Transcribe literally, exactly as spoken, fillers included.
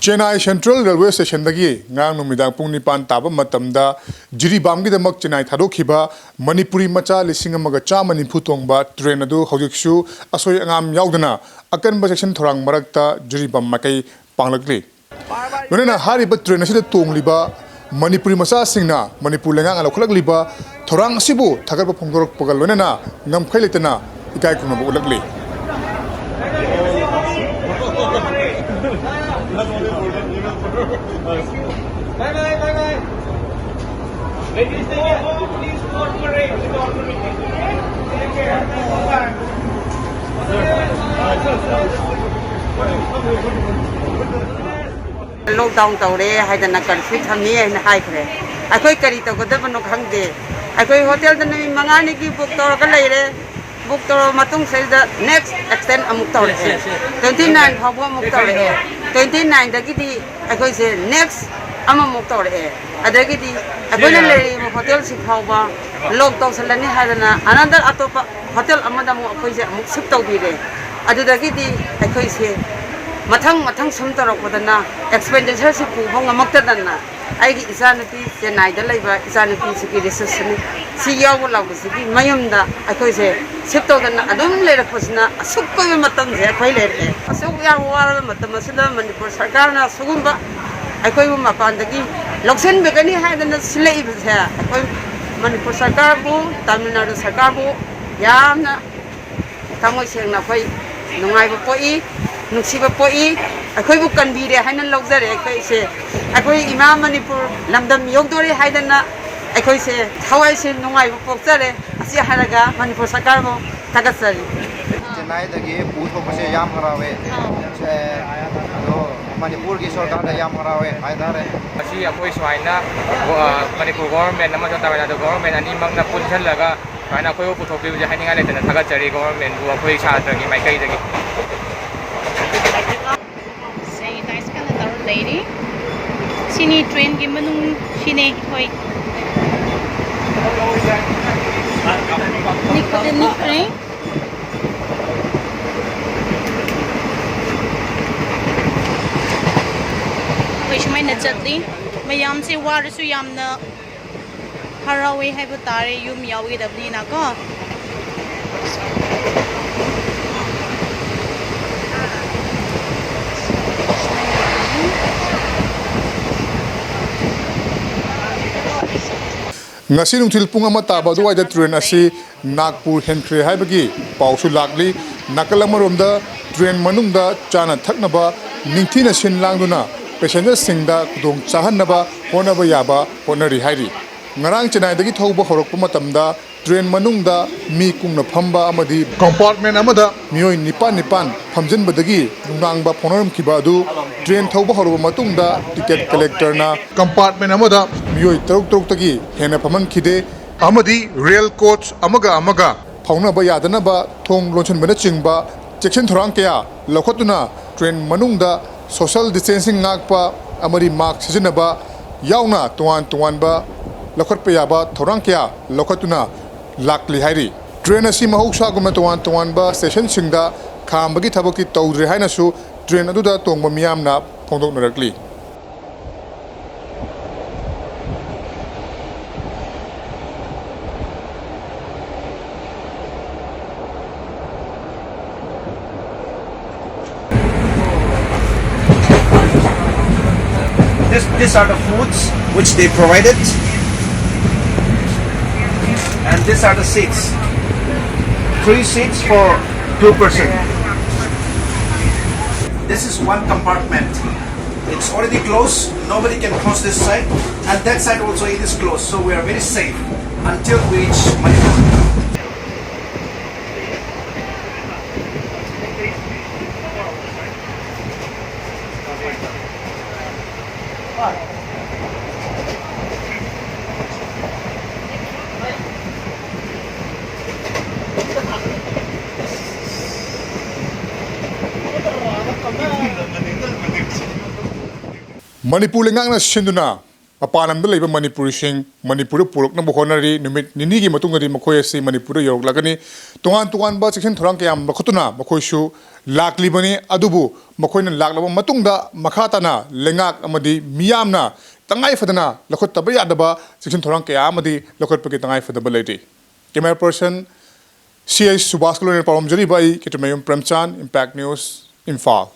Chennai central railway ꯁ꯭ꯇꯦꯁꯟꯗꯒꯤ ꯉꯔꯥꯡ ꯅꯨꯃꯤꯗꯥꯡ ꯄꯨꯡ ꯅꯤꯄꯥꯟ ꯇꯥꯕ ꯃꯇꯝꯗ ꯖꯤꯔꯤꯕꯥꯝꯒꯤꯗꯃꯛ ꯆꯦꯟꯅꯥꯏ ꯊꯥꯗꯣꯛꯈꯤꯕ ꯃꯅꯤꯄꯨꯔꯤ ꯃꯆꯥ ꯂꯤꯁꯤꯡ ꯑꯃꯒ ꯆꯥꯝꯃ ꯅꯤꯐꯨ ꯇꯣꯡꯕ ꯇ꯭ꯔꯦꯟ ꯑꯗꯨ ꯍꯧꯖꯤꯛꯁꯨ ꯑꯁꯣꯏ ꯑꯉꯥꯝ ꯌꯥꯎꯗꯅ ꯑꯀꯟꯕ ꯆꯦꯛꯁꯤꯟ ꯊꯧꯔꯥꯡ ꯃꯔꯛꯇ ꯖꯤꯔꯤꯕꯥꯝ ꯃꯥꯏꯀꯩ ꯄꯥꯡꯂꯛꯂꯤ꯫ ꯂꯣꯏꯅꯅ ꯍꯥꯏꯔꯤꯕ ꯇ꯭ꯔꯦꯟ ꯑꯁꯤꯗ ꯇꯣꯡꯂꯤꯕ ꯃꯅꯤꯄꯨꯔꯤ ꯃꯆꯥꯁꯤꯡꯅ ꯃꯅꯤꯄꯨꯔ ꯂꯩꯉꯥꯛꯅ ꯂꯧꯈꯠꯂꯛꯂꯤꯕ ꯊꯧꯔꯥꯡ ꯑꯁꯤꯕꯨ ꯊꯥꯒꯠꯄ ꯐꯣꯡꯗꯣꯔꯛꯄꯒ ꯂꯣꯏꯅꯅ ꯉꯝꯈꯩ ꯂꯩꯇꯅ ꯏꯀꯥꯏ ꯈꯨꯝꯅꯕ ꯎꯠꯂꯛꯂꯤ꯫ Ladies and gentlemen, please cooperate with the authorities. Take care. Lockdown ꯇꯧꯔꯦ ꯍꯥꯏꯗꯅ curfew ꯊꯝꯃꯤ ꯍꯥꯏꯅ ꯍꯥꯏꯈ꯭ꯔꯦ꯫ ꯑꯩꯈꯣꯏ ꯀꯔꯤ ꯇꯧꯒꯗꯕꯅꯣ ꯈꯪꯗꯦ꯫ ꯑꯩꯈꯣꯏ ꯍꯣꯇꯦꯜꯗ ꯅꯨꯃꯤꯠ ꯃꯉꯥꯅꯤꯒꯤ book ꯇꯧꯔꯒ ꯂꯩꯔꯦ꯫ Book ꯇꯧꯔꯕ ꯃꯇꯨꯡꯁꯤꯗ next extend ꯑꯃꯨꯛ ꯇꯧꯔꯛꯑꯦ꯫ Twenty nine ꯐꯥꯎꯕ ꯑꯃꯨꯛ ꯇꯧꯔꯛꯑꯦ꯫ Twenty nineꯗꯒꯤꯗꯤ ꯑꯩꯈꯣꯏꯁꯦ next ꯑꯃꯃꯨꯛ ꯇꯧꯔꯛꯑꯦ꯫ ꯑꯗꯒꯤꯗꯤ ꯑꯩꯈꯣꯏꯅ ꯂꯩꯔꯤꯕ ꯍꯣꯇꯦꯜꯁꯤ ꯐꯥꯎꯕ lock ꯇꯧꯁꯜꯂꯅꯤ ꯍꯥꯏꯗꯅ another ꯑꯇꯣꯞꯄ ꯍꯣꯇꯦꯜ ꯑꯃꯗ ꯑꯃꯨꯛ ꯑꯩꯈꯣꯏꯁꯦ ꯑꯃꯨꯛ shift ꯇꯧꯕꯤꯔꯦ꯫ ꯑꯗꯨꯗꯒꯤꯗꯤ ꯑꯩꯈꯣꯏꯁꯦ ꯃꯊꯪ ꯃꯊꯪ ꯁꯨꯝ ꯇꯧꯔꯛꯄꯗꯅ expenditureꯁꯤ ꯄꯨꯕ ꯉꯝꯃꯛꯇꯗꯅ ꯑꯩꯒꯤ ꯏꯆꯥꯅꯨꯄꯤ, ꯆꯦꯟꯅꯥꯏꯗ ꯂꯩꯕ ꯏꯆꯥꯅꯨꯄꯤꯁꯤꯒꯤ receptionꯁꯤ ꯌꯥꯎꯕ ꯂꯥꯛꯄꯁꯤꯒꯤ ꯃꯌꯨꯝꯗ ꯑꯩꯈꯣꯏꯁꯦ shift ꯇꯧꯗꯅ ꯑꯗꯨꯝ ꯂꯩꯔꯛꯄꯁꯤꯅ ꯑꯁꯨꯛ ꯀꯨꯏꯕ ꯃꯇꯝꯁꯦ ꯑꯩꯈꯣꯏ ꯂꯩꯔꯛꯑꯦ꯫ ꯑꯁꯨꯛ ꯌꯥꯝ ꯋꯥꯔꯕ ꯃꯇꯝ ꯑꯁꯤꯗ ꯃꯅꯤꯄꯨꯔ ꯁꯔꯀꯥꯔꯅ ꯁꯤꯒꯨꯝꯕ ꯑꯩꯈꯣꯏꯕꯨ ꯃꯄꯥꯟꯗꯒꯤ ꯂꯧꯁꯤꯟꯕꯤꯒꯅꯤ ꯍꯥꯏꯗꯅ ꯁꯤꯜꯂꯛꯏꯕꯁꯦ ꯑꯩꯈꯣꯏ ꯃꯅꯤꯄꯨꯔ ꯁꯔꯀꯥꯔꯕꯨ, ꯇꯥꯃꯤꯜ ꯅꯥꯗꯨ ꯁꯔꯀꯥꯔꯕꯨ ꯌꯥꯝꯅ ꯊꯃꯣꯏ ꯁꯦꯡꯅ ꯑꯩꯈꯣꯏ ꯅꯨꯡꯉꯥꯏꯕ ꯄꯣꯛꯏ, ꯅꯨꯡꯁꯤꯕ ꯄꯣꯛꯏ꯫ ꯑꯩꯈꯣꯏꯕꯨ ꯀꯟꯕꯤꯔꯦ ꯍꯥꯏꯅ ꯂꯧꯖꯔꯦ꯫ ꯑꯩꯈꯣꯏꯁꯦ, ꯑꯩꯈꯣꯏ ꯏꯃꯥ ꯃꯅꯤꯄꯨꯔ ꯂꯝꯗꯝ ꯌꯧꯗꯣꯔꯦ ꯍꯥꯏꯗꯅ ꯑꯩꯈꯣꯏꯁꯦ ꯊꯋꯥꯏꯁꯦ ꯅꯨꯡꯉꯥꯏꯕ ꯄꯣꯛꯆꯔꯦ꯫ ꯑꯁꯤ ꯍꯥꯏꯔꯒ ꯃꯅꯤꯄꯨꯔ ꯁꯔꯀꯥꯔꯕꯨ ꯊꯥꯒꯠꯆꯔꯤ꯫ ꯆꯦꯟꯅꯥꯏꯗꯒꯤ ꯄꯨꯊꯣꯛꯄꯁꯦ ꯌꯥꯝ ꯍꯔꯥꯎꯋꯦ꯫ ꯑꯗꯣ ꯃꯅꯤꯄꯨꯔꯒꯤ ꯁꯔꯀꯥꯔꯗ ꯌꯥꯝ ꯍꯔꯥꯎꯋꯦ ꯍꯥꯏꯇꯥꯔꯦ꯫ ꯉꯁꯤ ꯑꯩꯈꯣꯏ ꯁꯨꯃꯥꯏꯅ, ꯑ, ꯃꯅꯤꯄꯨꯔ government ꯑꯃꯁꯨꯡ ꯇꯥꯃꯤꯜ ꯅꯥꯗꯨ government ꯑꯅꯤꯃꯛꯅ ꯄꯨꯟꯁꯤꯜꯂꯒ ꯁꯨꯃꯥꯏꯅ ꯑꯩꯈꯣꯏꯕꯨ ꯄꯨꯊꯣꯛꯄꯤꯕꯁꯦ ꯍꯥꯏꯅꯤꯡꯉꯥꯏ ꯂꯩꯇꯅ ꯊꯥꯒꯠꯆꯔꯤ governmentꯕꯨ ꯑꯩꯈꯣꯏ ꯁꯥꯇ꯭ꯔꯒꯤ ꯃꯥꯏꯀꯩꯗꯒꯤ꯫ Sanitize ꯀꯟꯅ ꯇꯧꯔ ꯂꯩꯔꯤ꯫ ꯁꯤꯅꯤ trainꯒꯤ ꯃꯅꯨꯡ, ꯁꯤꯅꯤ ꯑꯩꯈꯣꯏ꯫ ꯅꯤꯛꯄꯗ ꯅꯤꯛꯈ꯭ꯔꯦ꯫ ꯆꯠꯂꯤ꯫ ꯃꯌꯥꯝꯁꯦ ꯋꯥꯔꯁꯨ ꯌꯥꯝꯅ ꯍꯔꯥꯎꯋꯦ ꯍꯥꯏꯕ ꯇꯥꯔꯦ, ꯌꯨꯝ ꯌꯥꯎꯒꯗꯕꯅꯤꯅꯀꯣ꯫ ꯉꯁꯤ ꯅꯨꯡꯊꯤꯜ ꯄꯨꯡ ꯑꯃ ꯇꯥꯕ ꯑꯗꯨꯋꯥꯏꯗ ꯇ꯭ꯔꯦꯟ ꯑꯁꯤ ꯅꯥꯒꯄꯨꯔ ꯍꯦꯟꯈ꯭ꯔꯦ ꯍꯥꯏꯕꯒꯤ ꯄꯥꯎꯁꯨ ꯂꯥꯛꯂꯤ꯫ ꯅꯥꯀꯜ ꯑꯃꯔꯣꯝꯗ ꯇ꯭ꯔꯦꯟ ꯃꯅꯨꯡꯗ ꯆꯥꯅ ꯊꯛꯅꯕ ꯅꯤꯡꯊꯤꯅ ꯁꯤꯟ ꯂꯥꯡꯗꯨꯅ ꯄꯦꯁꯦꯟꯖꯔꯁꯤꯡꯗ ꯈꯨꯗꯣꯡ ꯆꯥꯍꯟꯅꯕ ꯍꯣꯠꯅꯕ ꯌꯥꯕ ꯍꯣꯠꯅꯔꯤ ꯍꯥꯏꯔꯤ꯫ ꯉꯔꯥꯡ ꯆꯦꯟꯅꯥꯏꯗꯒꯤ ꯊꯧꯕ ꯍꯧꯔꯛꯄ ꯃꯇꯝꯗ ꯇ꯭ꯔꯦꯟ ꯃꯅꯨꯡꯗ ꯃꯤ ꯀꯨꯡꯅ ꯐꯝꯕ ꯑꯃꯗꯤ ꯀꯝꯄꯥꯔꯠꯃꯦꯟ ꯑꯃꯗ ꯃꯤꯑꯣꯏ ꯅꯤꯄꯥꯟ ꯅꯤꯄꯥꯟ ꯐꯝꯖꯤꯟꯕꯗꯒꯤ ꯅꯨꯡꯅꯥꯡꯕ ꯐꯥꯎꯅꯔꯝꯈꯤꯕ ꯑꯗꯨ ꯇ꯭ꯔꯦꯟ ꯊꯧꯕ ꯍꯧꯔꯕ ꯃꯇꯨꯡꯗ ꯇꯤꯀꯦꯠ ꯀꯂꯦꯛꯇꯔꯅ ꯀꯝꯄꯥꯔꯠꯃꯦꯟ ꯑꯃꯗ ꯃꯤꯑꯣꯏ ꯇꯔꯨꯛ ꯇꯔꯨꯛꯇꯒꯤ ꯍꯦꯟꯅ ꯐꯝꯍꯟꯈꯤꯗꯦ ꯑꯃꯗꯤ ꯔꯦꯜ ꯀꯣꯆ ꯑꯃꯒ ꯑꯃꯒ ꯐꯥꯎꯅꯕ ꯌꯥꯗꯅꯕ ꯊꯣꯡ ꯂꯣꯟꯁꯤꯟꯕꯅꯆꯤꯡꯕ ꯆꯦꯛꯁꯤꯟ ꯊꯧꯔꯥꯡ ꯀꯌꯥ ꯂꯧꯈꯠꯇꯨꯅ ꯇ꯭ꯔꯦꯟ ꯃꯅꯨꯡꯗ ꯁꯣꯁꯦꯜ ꯗꯤꯁꯇꯦꯟꯁꯤꯡ ꯉꯥꯛꯄ ꯑꯃꯗꯤ ꯃꯥꯛꯁ ꯁꯤꯖꯤꯟꯅꯕ ꯌꯥꯎꯅ ꯇꯣꯉꯥꯟ ꯇꯣꯉꯥꯟꯕ ꯂꯧꯈꯠꯄ ꯌꯥꯕ ꯊꯧꯔꯥꯡ ꯀꯌꯥ ꯂꯧꯈꯠꯇꯨꯅ ꯂꯥꯛꯂꯤ ꯍꯥꯏꯔꯤ꯫ ꯇ꯭ꯔꯦꯟ ꯑꯁꯤ ꯃꯍꯧꯁꯥꯒꯨꯝꯅ ꯇꯣꯉꯥꯟ ꯇꯣꯉꯥꯟꯕ ꯁ꯭ꯇꯦꯁꯟꯁꯤꯡꯗ ꯈꯥꯝꯕꯒꯤ ꯊꯕꯛꯇꯤ ꯇꯧꯗ꯭ꯔꯦ ꯍꯥꯏꯅꯁꯨ ꯇ꯭ꯔꯦꯟ ꯑꯗꯨꯗ ꯇꯣꯡꯕ ꯃꯤꯌꯥꯝꯅ ꯐꯣꯡꯗꯣꯛꯅꯔꯛꯂꯤ꯫ This, these are the foods which they provided, and these are the seats. Three seats for two person. This is one compartment. It's already closed. Nobody can cross this side, and that side also it is closed. So we are very safe until we reach Manipur. Manipur ꯂꯩꯉꯥꯛꯅ ꯁꯤꯟꯗꯨꯅ ꯃꯄꯥꯟ ꯂꯝꯗ ꯂꯩꯕ ꯃꯅꯤꯄꯨꯔꯤꯁꯤꯡ ꯃꯅꯤꯄꯨꯔꯗ ꯄꯨꯔꯛꯅꯕ ꯍꯣꯠꯅꯔꯤ꯫ ꯅꯨꯃꯤꯠ ꯅꯤꯅꯤꯒꯤ ꯃꯇꯨꯡꯗꯗꯤ ꯃꯈꯣꯏ ꯑꯁꯤ ꯃꯅꯤꯄꯨꯔꯗ ꯌꯧꯔꯛꯂꯒꯅꯤ꯫ ꯇꯣꯉꯥꯟ ꯇꯣꯉꯥꯟꯕ ꯆꯦꯛꯁꯤꯟ ꯊꯧꯔꯥꯡ ꯀꯌꯥ ꯑꯃ ꯂꯧꯈꯠꯇꯨꯅ ꯃꯈꯣꯏꯁꯨ ꯂꯥꯛꯂꯤꯕꯅꯤ꯫ ꯑꯗꯨꯕꯨ ꯃꯈꯣꯏꯅ ꯂꯥꯛꯂꯕ ꯃꯇꯨꯡꯗ ꯃꯈꯥ ꯇꯥꯅ ꯂꯩꯉꯥꯛ ꯑꯃꯗꯤ ꯃꯤꯌꯥꯝꯅ ꯇꯉꯥꯏ ꯐꯗꯅ ꯂꯧꯈꯠꯇꯕ ꯌꯥꯗꯕ ꯆꯦꯛꯁꯤꯟ ꯊꯧꯔꯥꯡ ꯀꯌꯥ ꯑꯃꯗꯤ ꯂꯧꯈꯠꯄꯒꯤ ꯇꯉꯥꯏ ꯐꯗꯕ ꯂꯩꯔꯤ꯫ Camera person C I ꯁꯨꯕꯥꯁꯀ ꯂꯣꯏꯅꯅ ꯄꯥꯎꯗꯝꯖꯔꯤꯕ ꯑꯩ ꯀꯦꯇ꯭ꯔꯤꯃꯌꯨꯝ ꯄ꯭ꯔꯦꯝꯆꯥꯟ, Impact News, ꯏꯝꯐꯥꯜ꯫